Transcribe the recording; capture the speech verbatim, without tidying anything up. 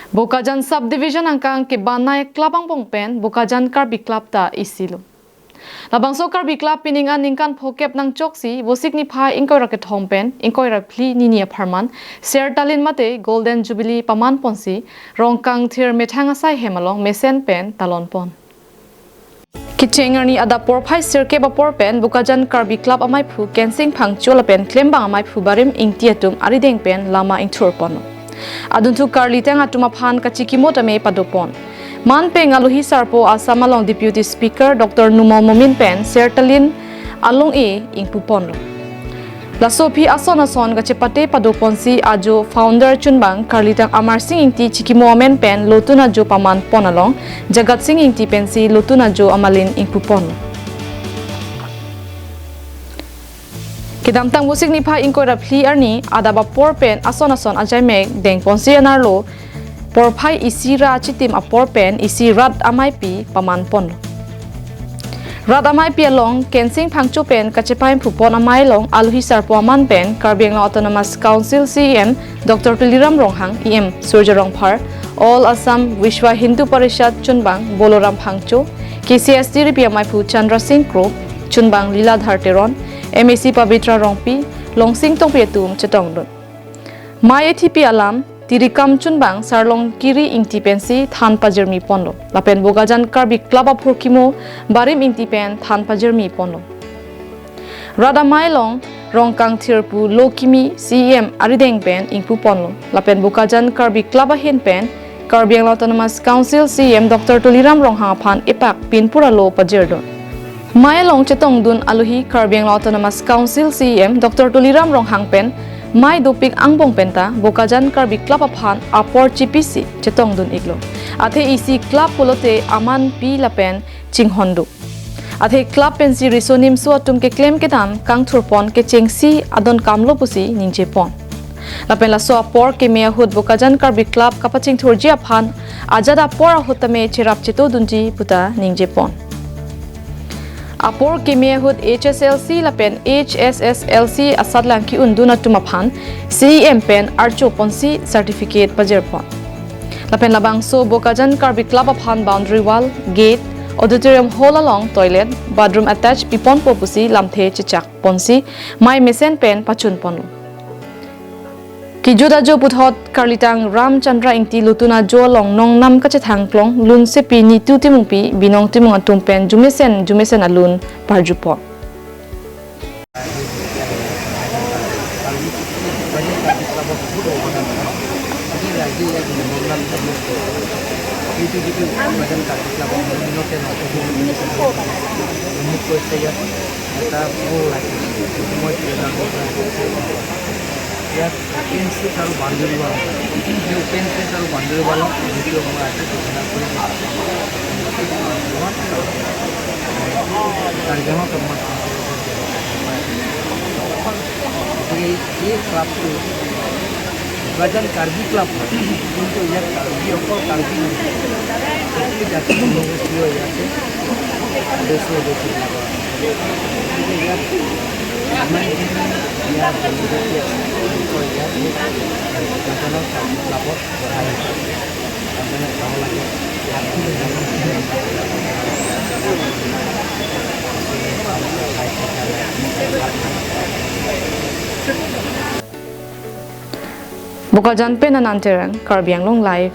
Bokajan Subdivision angkang kebanai club angbong pen Bokajan Karbi Club ta isilo. Labangso Karbi Club pining aningkan phokep nangchoksi Vosik niphai ingkoi ra kethom pen ingkoi ra phli nini apharman Sertalin mate Golden Jubilee paman ponsi Rongkangthir methang asai hem along mesen pen talon pon. Kecheng arni adap porphai sirkep apor pen Bokajan Karbi Club amaiphu Kensing Phangcho lapen klembang amaiphu Barim Ingti atum arideng pen lama ingthur pon. Adunthu karlitang atum aphan kachikimo tame padopon. Man pen alohi sarpo Assam along Deputy Speaker Doctor Numal Momin pen Sertalin along e ingpu ponlo. Laso aphi ason ason kachepate padoponsi ajo founder chunbang karlitang Amar Sing Ingti chikimo amen pen lotun ajo paman pon along Jagat Sing Ingti pensi lotun ajo amalin ingpu pon. Kedamtang Vosik niphai ingkoi ra phli arni adap apor pen ason ason ajaimek dengponsi anerlo porphai isi ra chitim apor pen isi rat amaipi paman ponlo. Rat amaipi along Kensing Phangcho pen kachepaimphupon amei along alohi sarpo aman pen Karbi Anglong Autonomous Council C E M Doctor Tuliram Ronghang, E M Surjya Rongphar, All Assam Vishwa Hindu Parishad chunbang Boloram Phangcho, K C S T ripi amaiphu Chandra Sing Kro, chunbang Liladhar Teron, M A C Pabitra Rongpi, Longsing Tokbi atum chetongdun. Mei ethipi alam, tirikam chunbang Sarlongkiri Ingti pensi than pajirmi ponlo. Lapen Bokajan Karbi Club aphurkimo Barim Ingti pen than pajirmi ponlo. Rat amei along Rongkangthir pu lo kimi C E M arideng pen ingpu ponlo. Lapen Bokajan Karbi Club ahin pen Karbi Anglong Autonomous Council C E M Doctor Tuliram Ronghang aphan epak pinpura lo pajirdun. Mei along chetongdun alohi Karbi Anglong Autonomous Council C E M Doctor Tuliram Ronghang pen mei dopik angbong penta Bokajan Karbi Club aphan apor chipisi chetongdun iklo. Athe isi club pulote aman pi lapen chinghon do. Athe club pensi riso nimso atum keklem kedam kangthurpon kechengsi adon kamlo pusi ningjepon. Lapen laso apor keme ahut Bokajan Karbi Club kapachingthurji aphan ajat apor ahut tame cherap chetodunji puta ningjepon. Apor keme ahut H S L C lapen H S S L C asatlang ki-undun atum aphan C E M pen archoponsi certificate pajirpon. Lapen labangso Bokajan Karbi Club aphan boundary wall, gate, auditorium hall along toilet, bathroom attached piponpo pusi lamthe chechakponsi mei mesen pen pachunponlo. Kijut ajo puthot karlitang Ramchandra Ingti lotun ajo along nongnam kachethang klong lunsepi Nitu Timungpi, Binong Timung atum pen jumesen jumesen alun parjupon. Open space আৰু boundary wall, এই open space আৰু boundary wall যিটো মই আজি ঘোষণা কৰি দিছোঁ, কাৰ্বি আংলঙত আমাৰ গতিকে এই, এই ক্লাবটো Bokajan Karbi Club হয়, কিন্তু ইয়াত কাৰ্বি, অকল কাৰ্বি নহয়, সকলো জাতি জনগোষ্ঠীয় ইয়াতে সদস্য হৈ আছে। গতিকে ইয়াত যিমানখিনি ইয়াৰ জনজাতি আছে, তেওঁলোকৰ ইয়াত এই Bokajan Karbi Clubত বহাই আছে। Bokajan ভাল লাগে। ইয়াত Bokajan pen Anand Terang, Karbi Anglong Live.